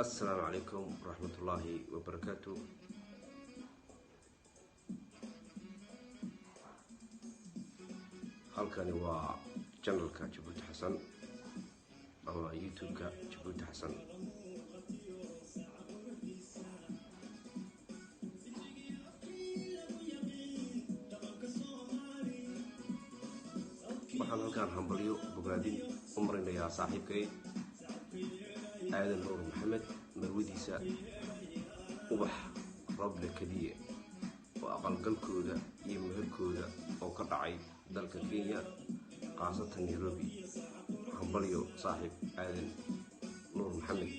Assalaamu calaykum waraxmatullaahi wabarakaatu. Halkani waa channelka Jabuuti Xasan ama YouTube-ka Jabuuti Xasan. Waxaan halkaan hambalyo bogaadin u marinayaa saaxiibkay Aadan Nuur Maxamed, marwadiisa Ubax Roble Kadiye, oo aqalgalkooda iyo meherkooda oo ka dhacay dalka Kenya, khaasatan Nairobi. Hambalyo, saaxiib Aadan Nuur Maxamed.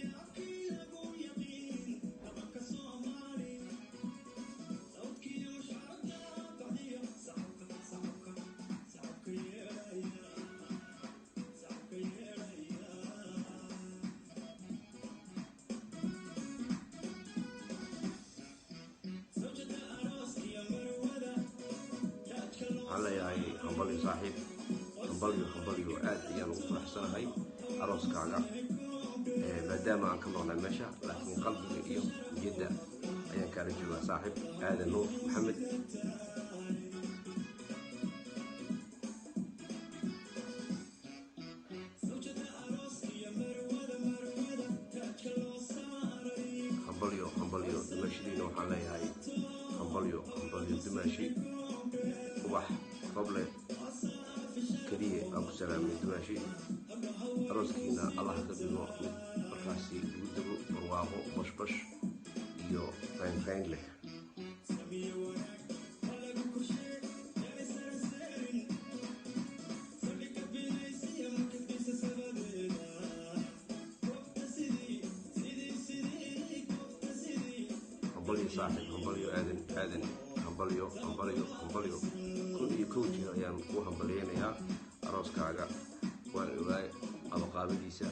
Waxaan leeyahay hambalyo, saaxiib, hambalyo, hambalyo. Aad ayaan ugu faraxsanahay arooskaaga, maadaama aan ka maqnay meesha, laakiin qalbiga iyo niyadda ayaan kaala joogaa, saaxiib Aadan Nuur Maxamed. Hambalyo, hambalyo. Dumaashidiina waxaan leeyahay hambalyo, hambalyo. Dumaashi Ubax Roble Keliye aan ku salaamay. Dumaashi, arooskiina Allah ka dhigo mid markaasi lagu dego barwaaqo, bashbash iyo raynrayn leh. Hambalyo, saaxiib, hambalyo. Aadan, Aadan, hambalyo, hambalyo, hambalyo. 1001 jeer ayaan kuu hambalyeynayaa arooskaaga. Waan ogaay qabaqaabadiisa,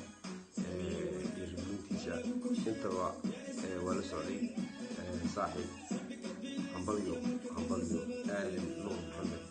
dhiirigelintiisa, intaba waa la socday. Saaxiib, hambalyo, hambalyo, Aadan Nuur Maxamed.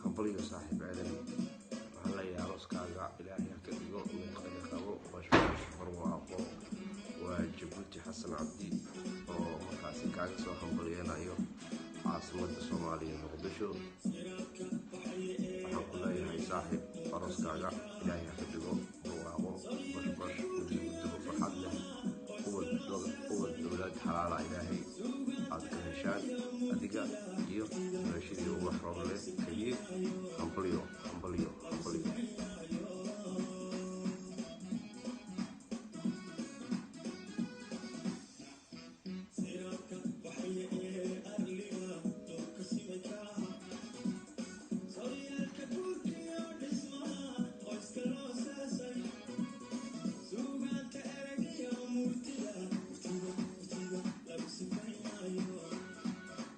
Hambalyo, saaxiib Aadan. Waxaan leeyahay arooskaaga Ilaahay ha ka dhigo mid khayr qabo, bashbash, barwaaqo. Waa Jabuuti Xasan Cabdi oo markaasi kaaga soo hambalyeynayo caasimadda Soomaaliya, Muqdisho. Waxaan ku leeyahay, saaxiib, arooskaaga Ilaahay ha ka dhigo barwaaqo, bashbash, mid lagu dego, farxad leh, ubad, ubad, dowlad xalaala Ilaahay aad ka heshaan adiga iyo dumaashidii Ubax Roble Keliye. Hambalyo, hambalyo, hambalyo.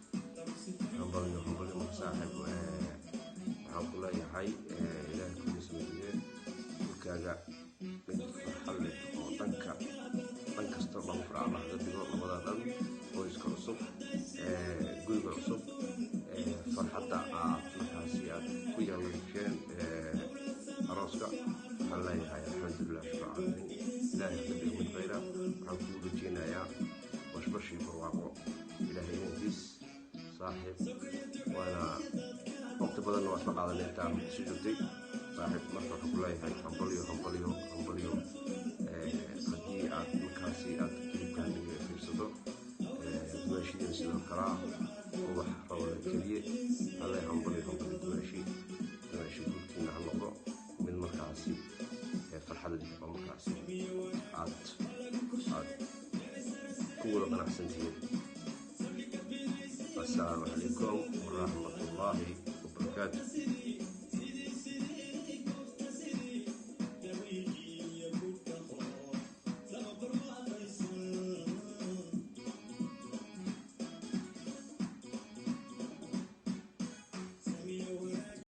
Hambalyo, hambalyo. Marka, saaxiib, waxaan ku leeyahay Ilaahay kuma sameeye gurkaaga mid farxad leh oo dhanka dhan kasta lagu fara Allah ka dhigo, labada dhan, qoyska cusub, guriga cusub, farxadda aad markaasi aad ku yeelasheen arooska. Waxaan leeyahay alxamdulilah, shukr caalamiin. Ilaahay ka dhigo mid khayra. Waxaan kugu rajeynayaa bashbashii barwaaqo Ilaahay inankiis, saaxiib. Waana waqti badanna waa isla qaadanay intaan Muqdisho joogtay, saaxiib. Marka waxaan ku leeyahay hambalyo, hambalyo, hambalyo. Haddii aad markaasi aad kilibkan iga fiirsato, dumaashidiina sidoo kalaa, Ubax Rawle Keliye, waxaan leeyahay hambalyo, hambalyo, dumaashi. Dumaashi, guurkiina ha noqdo mid markaasi farxad leh oo markaasi aad ku wada qanacsantihiin. Assalaamu calaykum waraxmatullaahi wabarakaatu.